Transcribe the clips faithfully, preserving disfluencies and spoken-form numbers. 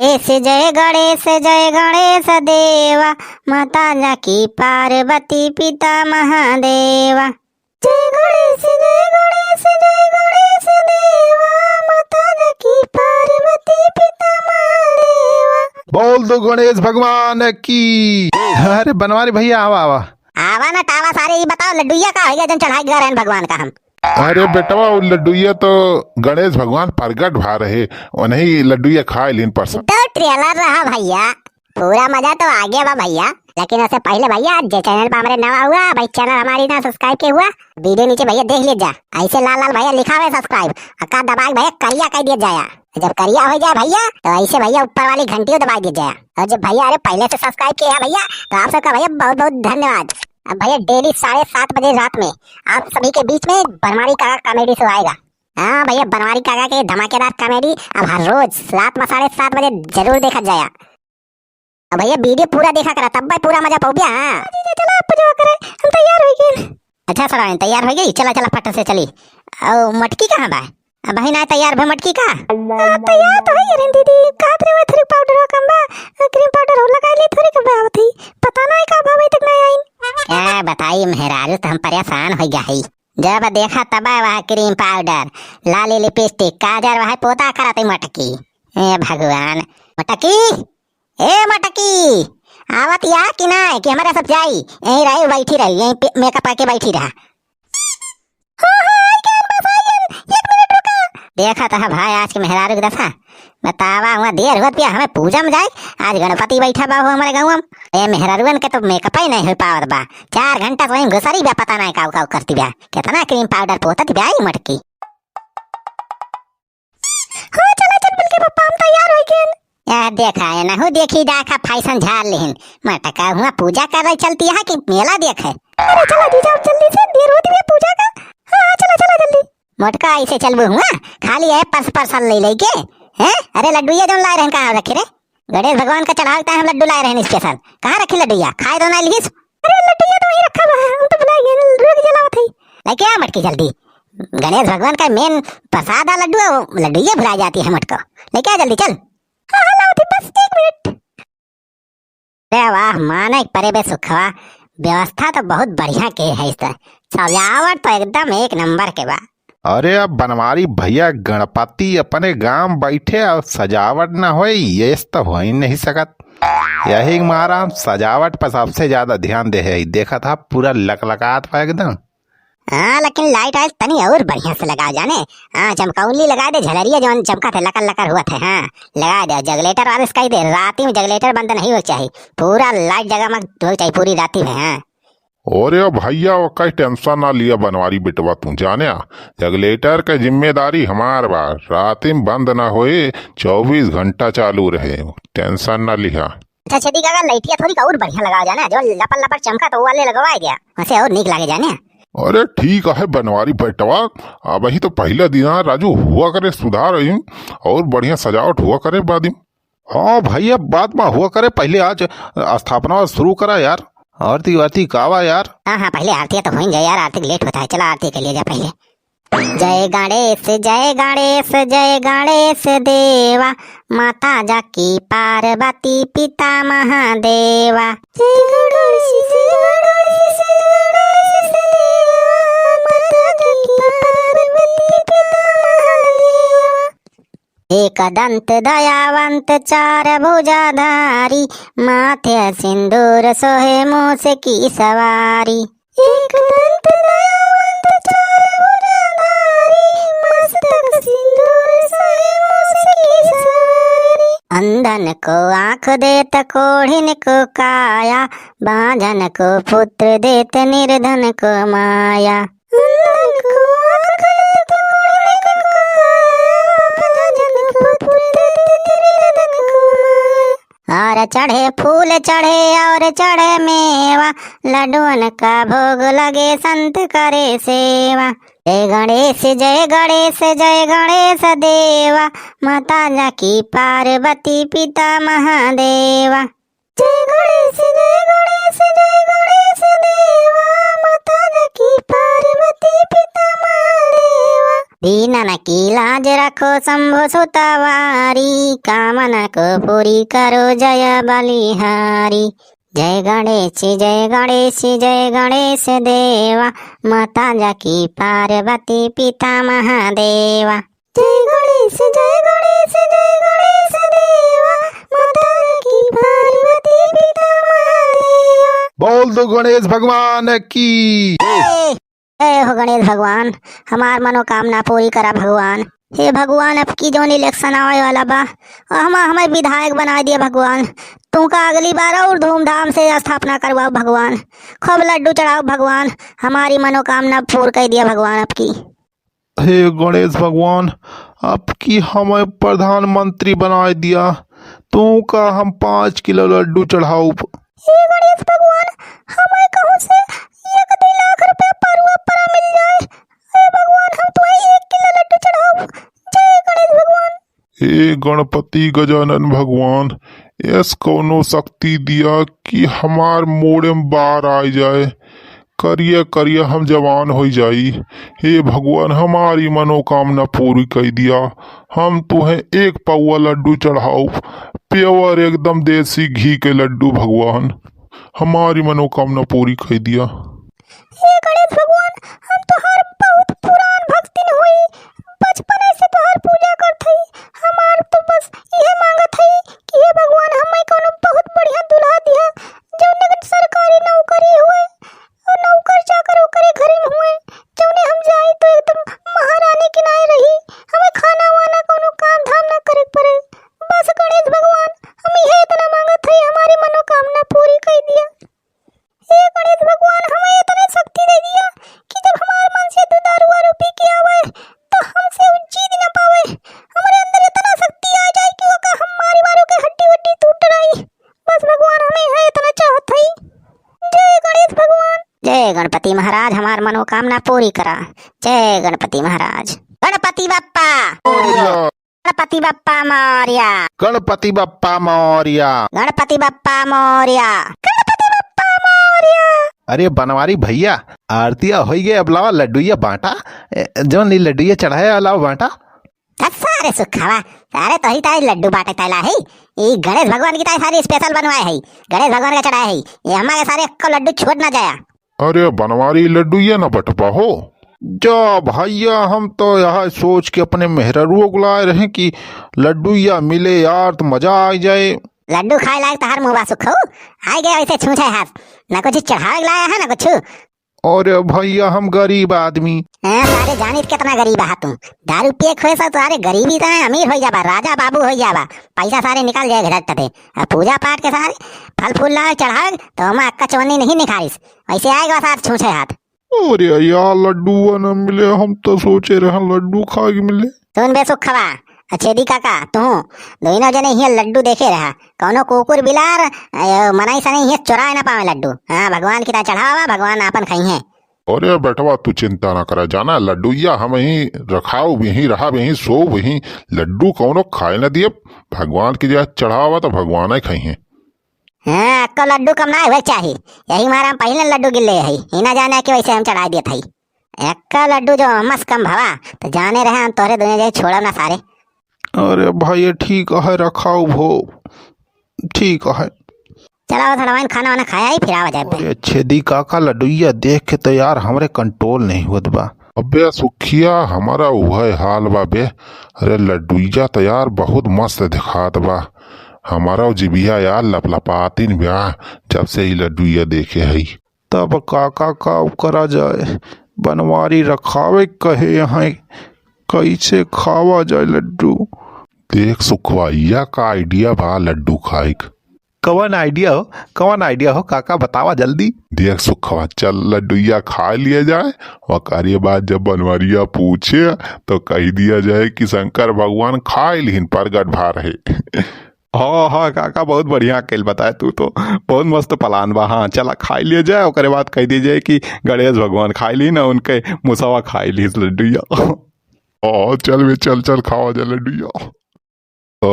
गणेश जय गणेश जय गणेश देवा, माता जानकी पार्वती पिता महादेवा। जय गणेश जय गणेश जय गणेश देवा, माता जानकी पार्वती पिता महादेवा। बोल दो गणेश भगवान की। अरे बनवारी भैया, आवा, आवा। आवा ना टावा सारे, ई बताओ लड्डुइया का होइगा जौन चढ़ाइ गए रहन भगवान का हम? अरे बेटवा, उ लड्डुइया तो गणेश भगवान प्रगट भा रहे, उन्हीं लड्डुइया खाइ लिहिन परसों। तो trailer रहा भैया, पूरा मजा तो आ गया बा भैया। लेकिन उससे पहिले भैया, जे channel पर हमरे नवा हुआ भाई, channel हमारी ना subscribe के हुआ, video नीचे भैया देख लीजा, ऐसे लाल लाल भैया लिखा हुआ है subscribe, और का दबाइ भैया करिया कइ दिया जाया। जब करिया होइ जाए भैया, तो ऐसे भैया ऊपर वाली घंटी को दबाइ दिया जाए। और जब भैया अरे पहिले से subscribe किया है भैया, तो आप सबका भैया बहुत बहुत धन्यवाद। अब भैया daily साढ़े सात बजे रात में आप सभी के बीच में बनवारी काका comedy show आएगा। हाँ भैया, बनवारी काका के धमाकेदार comedy अब हर रोज रात में साढ़े सात बजे जरूर देखा जाया। अब भैया video पूरा देखा करा, तब भाई पूरा मजा पाउब्या। हाँ जीजा, चला अब पूजा करे, हम तैयार होइ गए। अच्छा सराइन, तैयार होइ गई? चला चला फट से चली। और मटकी कहाँ बा? अब भाई ना तैयार भे मटकी का? आ, तैयार तो है रे दीदी, कहत रहे थोड़ी powder कम बा, cream powder हो लगाइ ली, थोड़ी कम आवत है, पता ना का भावे तक ना आई। क्या बताई मेहरारू, तो हम परेशान होइ गया है। जब देखा तब वह cream powder, लाली lipstick, काजर, वह पोता करत है मटकी। ए भगवान, मटकी, ए मटकी, आवत या कि ना कि हमारे सब जाई, यहीं रही, बैठी रही, यहीं पे-, makeup करके बैठी रहा। हाँ, हाँ, आई गएन, बस आई गएन, एक मिनट रुका। देखा तो है भाई आज के मेहरारू के दशा, बतावा हुआ देर होत बिया, हमें पूजा में जाए, आज गणपति बैठा बा हो हमारे गाँव में। ए मेहरारुअन के तो makeup ही नहीं हो पावत बा, चार घंटा से वहीं घुसरी बा, पता नहीं काऊ काऊ करती बा, कितना cream powder पोतत बा ई मटकी। हाँ, चला चल, मिलके पप्पा, हम तैयार होइ गएन। या देखा, एनहू देखी, देखा, fashion झार लिहिन। मटका हुआ पूजा करे चलती है कि मेला देखे? अरे चला जीजा, अब जल्दी से, देर होती है पूजा का। हाँ, हाँ, चला, चला जल्दी। मोटका ऐसे चलबू हुआ, खाली है पर्स, पर्सल ले लेके, हैं? अरे लड्डू ये जौन लाए रहन, कहाँ रखे रे? गणेश भगवान का चढ़ावे के हम लड्डू लाए रहन special। कहाँ रखी लड्डू या? खाए तो ना लिहिस। अरे लड्डू ये तो वहीं रखा हुआ है, हम तो भुला गए, रोज जलावत है। लेके आ मटकी जल्दी। गणेश भगवान का main प्रसाद है लड्डू, वो लड्डू ये भुला जाती है मटको। लेके आ जल्दी चल। हाँ, हाँ, लावत ही, बस एक मिनट। अरे वाह, माने परे बे सुखवा, व्यवस्था तो बहुत बढ़िया के है इस तरह। सजावट तो एकदम एक नंबर के बा। अरे अब बनवारी भैया गणपति अपने गांव बैठे और सजावट ना होई, ये तो हो ही नहीं सकत। यही मारा हम सजावट पर सबसे ज्यादा ध्यान दे है। देखा था पूरा लकलकात बा एकदम। हाँ, लेकिन light वाइट तनी और बढ़िया से लगा जाने। हाँ, चमकौली लगा दे, झलरिया जौन चमका थे, लकर लकर हुआ थे। हाँ, लगा दे, generator वाले से कह दे, राती में generator बंद नहीं हो चाही, पूरा light जगमग हो चाही पूरी राती में। हाँ। अरे भैया, ओकर tension ना लिया बनवारी बेटवा, तू जाने, generator के जिम्मेदारी हमार बा, राती में बंद ना होए, चउबीस घंटा चालू रहे, tension ना लिहा। अच्छा छेदी काका, लइटिया थोड़ी का और बढ़िया लगावा जाने, जो लपर लपर चमका तो वो वाले लगवाए दिया, वैसे और नीक लागे जाने। अरे ठीक है बनवारी बेटवा, अबही तो पहला दिन है राजू, हुआ करे सुधार अइम, और बढ़िया सजावट हुआ करे बाद में। हाँ भैया, बाद में हुआ करे, पहले आज स्थापना शुरू करा यार, आरती वारती कावा यार। हाँ हाँ, पहले आरती तो हो ही जाए यार, आरती late होता है, चला आरती के लिए जा पहले। जय गणेश जय गणेश जय गणेश देवा, माता जानकी पार्वती पिता महादेवा। जय गणेश जय गणेश जय गणेश देवा, माता जानकी पार्वती पिता महादेवा। एक दंत दयावंत चार भुजाधारी, माथे सिंदूर सोहे मूस की सवारी। एक दंत दयावंत चार भुजाधारी, मस्तक सिंदूर सोहे मूस की सवारी। अंधन को आँख देत, कोढ़िन को काया, बाँझन को पुत्र देत, निर्धन को माया। अंधन को आँख देत, कोढ़िन को काया, बाँझन को पुत्र देत, निर्धन को माया। हार चढ़े, फूल चढ़े और चढ़े मेवा, लड्डुअन का भोग लगे, संत करे सेवा। जय गणेश, जय गणेश, जय गणेश देवा, माता जानकी पार्वती पिता महादेवा। जय गणेश, जय गणेश, जय गणेश देवा, माता जानकी पार्वती पिता महादेवा। दीनन की लाज रखो शंभु सुतवारी, कामना को पूरी करो जय बलिहारी। जय गणेश, जय गणेश, जय गणेश देवा, माता जाकी पार्वती पिता महादेवा। जय गणेश, जय गणेश, जय गणेश देवा, माता जाकी पार्वती पिता महादेवा। बोल दो गणेश भगवान की। ए, ए हो गणेश भगवान, हमार मनोकामना पूरी करा भगवान। हे भगवान, अब की जौन election आवे वाला बा, और हम, हमें विधायक बनाए दिया भगवान। तुमका अगली बार और धूमधाम से स्थापना करवाओ भगवान, खूब लड्डू चढ़ाओ भगवान, हमारी मनोकामना पूर कर दिया भगवान अब की। हे गणेश भगवान, अब की हमें प्रधानमंत्री बनाए दिया, तुमका हम पाँच किलो लड्डू चढ़ाउब। हे गणेश भगवान, हमें कहूँ से एक दुई लाख रुपया परुआ परा मिल जाए। हे भगवान, हम तुम्हें एक किलो लड्डू चढ़ाउब। जय गणेश भगवान। हे गणपति गजानन भगवान, ऐस कौनो शक्ति दिया कि हमार मोड़े में बार आ जाए, करिया करिया हम जवान होइ जाई। हे भगवान, हमारी मनोकामना पूरी कई दिया। हम तुहें एक पौवा लड्डू चढ़ाउब, pure एकदम देसी घी के लड्डू। भगवान, हमारी मनोकामना पूरी कई दिया। हे गणेश भगवान, हम तोहार बहुत पुरान भक्तिन होई, बचपने से तोहार पूजा करत हई। हमार तो बस इहे मांगत हई कि हे भगवान, हमें कौनो बहुत बढ़िया दुल्हा दिया, जौने के सरकारी नौकरी हुए, और नौकर चाकर ओकरे घरे में हुए, जौने हम जाई तो एकदम महारानी की नाई रही, हमें खाना वाना कौनो काम धाम ना करे के पड़े। बस गणेश भगवान, हम इहे इतना मांगत हई, हमारी मनोकामना पूरी कई दिया। हे गणेश भगवान, हमें इतने शक्ति दे दिया कि जब हमार मन से तू दारू वारू पी के आवे, तो हमसे उ जीत ना पावे। हमारे अंदर इतना शक्ति आ जाए कि ओका हम मारी मारू के हड्डी वड्डी टूट रही। बस भगवान, हमें है इतना चाहत हई। जय गणेश भगवान। जय गणपति महाराज, हमार मनोकामना पूरी करा। जय गणपति महाराज। गणपति बप्पा। गणपति बप्पा मौर्या। गणपति बप्पा मौर्या। गणपति बप्पा मौर्या। गणपति बप्पा मौर्या। अरे बनवारी भैया, आरतिया होइ गए, अब लावा लड्डुइया बांटा। ए, जौन ई लड्डुइया चढ़ाया, लावा बांटा। धत सारे सुखावा, सारे तोही ताई लड्डू बांटे ताई ला है। ई गणेश भगवान की ताई सारी special बनवाए है, गणेश भगवान का चढ़ाए है। ये हमारे सारे एक्को लड्डू छोड़ ना जाया। अरे बनवारी, लड्डुइया ना बटबा हो। जा भैया, हम तो यह सोच के अपने मेहररुओ को लाए रहे कि लड्डुइया मिले यार तो मजा आ जाए। लड्डू खाए लायक तहार मुँह बा सुखऊ, आए गए ऐसे छूछे हाथ, ना कुछ चढ़ावे के लाया है ना कुछ। अरे भैया, हम गरीब आदमी। हाँ, सारे जानित कितना गरीब हा तू। दारू पिए खोए से सारे गरीबी तो है, अमीर हो जाबा, राजा बाबू हो जाबा, पैसा सारे निकाल जाए झट दे। अब पूजा पाठ के सारे फल फूल लाए चढ़ावे तो हम अक्का चवन्नी नहीं निखारिस, वैसे आएगा सार छूछे हाथ। अरे यार, लड्डू न मिले, हम तो सोचे रहे लड्डू खा के मिले। सुन बे सुखवा, अच्छे दी काका, तू दोनों जने हियाँ लड्डू देखे रहा, कौनो कुकुर बिलार, ए, मनई सनई हियाँ चुराए ना पावे लड्डू। हाँ, भगवान की तरह चढ़ावा, भगवान आपन खाई हैं। अरे बेटवा, तू चिंता ना करा, जाना लड्डुइया हम ही रखाउब, यहीं रहब, यहीं सोउब, यहीं लड्डू कौनो खाए ना दिए। भगवान की जगह चढ़ावा तो भगवान ही खाई हैं। हाँ, अक्को लड्डू कम ना हुए चाही, यही मारा हम पहले लड्डू गिन ले हई, ई ना जाने कि वैसे हम चढ़ाई देत हई। अक्को लड्डू जो हमस कम भवा, तो जाने रहे हम तोहरे दुनिया जाए छोड़ब ना सारे। अरे भाई, ये ठीक है, रखाउब हो, ठीक है। चला वो थोड़ा वहीं खाना वाना खाया ही, फिर आवा जाए बे। अरे छेदी काका, लड्डुइया देख के तो यार हमरे control नहीं होत बा। अबे सुखिया, हमारा उहे हाल बा बे। अरे लड्डुइया तो यार बहुत मस्त दिखात बा। हमारा जिबिया यार लपलपातिन बा, जब से ई लड्डुइया देखे हई। तब काका का करा जाए, बनवारी रखावे कहे यहाँ, कैसे खावा जाए लड्डू। देख सुखवा, या का idea बा लड्डू खाए क? कवन idea हो, कवन idea हो काका, बतावा जल्दी। देख सुखवा, चल लड्डुइया खा लिया जाए, ओकरे बाद जब बनवरिया पूछे तो कह दिया जाए कि शंकर भगवान खाए लिहिन, प्रगट भा रहे। हाँ, हाँ काका, बहुत बढ़िया अकेल बताए तू तो, बहुत मस्त plan बा। हाँ, चला खाई लिया जाए, ओकरे बाद कह दिया जाए कि गणेश भगवान खाई लिहिन, उनके मुसवा खाई लिहिस लड्डुइया। हाँ, चल बे, चल, चल, खावा जा लड्डुइया। तो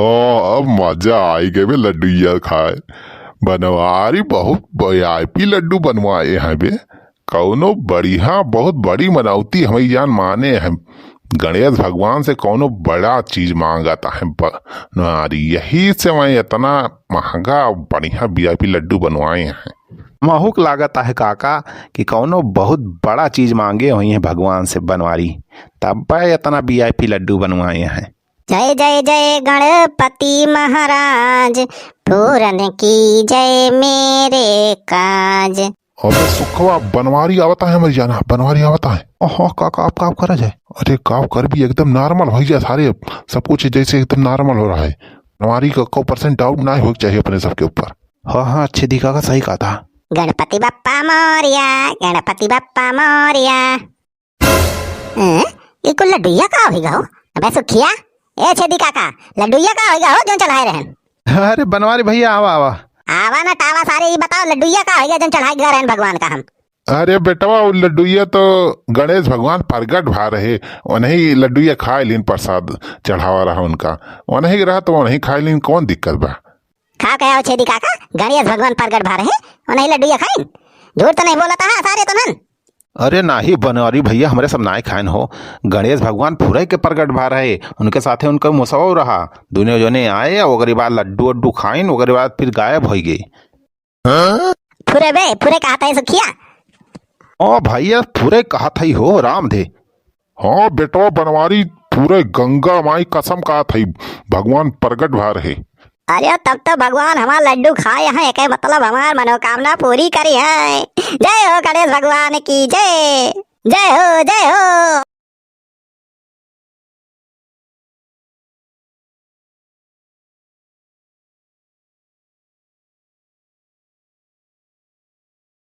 अब मजा आई गए बे लड्डुइया खाए। बनवारी बहुत VIP लड्डू बनवाए हैं बे, कौनो बढ़िया, बहुत बड़ी मनौती हमें जान माने हैं। गणेश भगवान से कौनो बड़ा चीज मांगत आहे बनवारी, यही से वह इतना महंगा और बढ़िया वीआईपी लड्डू बनवाए हैं। महूक लागत आहे काका कि कौनो बहुत बड़ा चीज मांगे होइहैं भगवान से बनवारी, तब इतना वीआईपी लड्डू बनवाए हैं। जय जय जय गणपति महाराज, पूरन कीजय मेरे काज। अबे सुखवा, बनवारी आवत आहे हमरी जाना, बनवारी आवत आहे। ओहो, का, का, का, का करा जाए? अरे, का करबी, एकदम normal होइ जाए सारे, सब कुछ जैसे एकदम normal हो रहा है। बनवारी का को percent doubt ना होइ चाहिए अपने सबके ऊपर। हाँ, हाँ, छेदी काका सही कहा था। गणपति बप्पा मोरया, गणपति बप्पा मोरया। हैं? ई कुल लड्डुइया का होइगा हो? अबे सुखिया, ए छेदी काका, लड्डुइया का होइगा हो जौन चढ़ाए रहन? अरे बनवारी भैया, आवा, आवा। आवा ना टावा सारे, ई बताओ लड्डुइया का होइगा जौन चढ़ाए गए रहन भगवान का हम? अरे बेटवा, वो लड्डुइया तो गणेश भगवान प्रगट भा रहे, उन्हीं लड्डुइया खाए लीन, प्रसाद चढ़ावा रहा उनका, उन्हीं रहा तो उन्हीं खाए लीन, कौन दिक्कत बा? का कहा हो छेदी काका, गणेश भगवान प्रगट भा रहे, उन्हीं लड्डुइया खाइन? झूठ तो नहीं बोलत हा सारे तुमन? अरे नाही बनवारी भैया, हमरे सब नाय खाइन हो। गणेश भगवान फुरे के प्रगट भा रहे, उनके साथे उनका मुसवा रहा। दुनो जने आए, ओकरे बाद लड्डू उड्डू खाइन, ओकरे बाद फिर गायब होइ गए। फुरे बे, फुरे कहत है सुखिया। ओ भैया, फुरे कहत है हो राम दे। हाँ बेटवा बनवारी, पूरे गंगा माई कसम कहत है, भगवान प्रगट भा रहे। अरे तब तो भगवान हमार लड्डू खाए हैं, एके मतलब हमार मनोकामना पूरी करी है। जय हो गणेश भगवान की जय, जय हो, जय हो।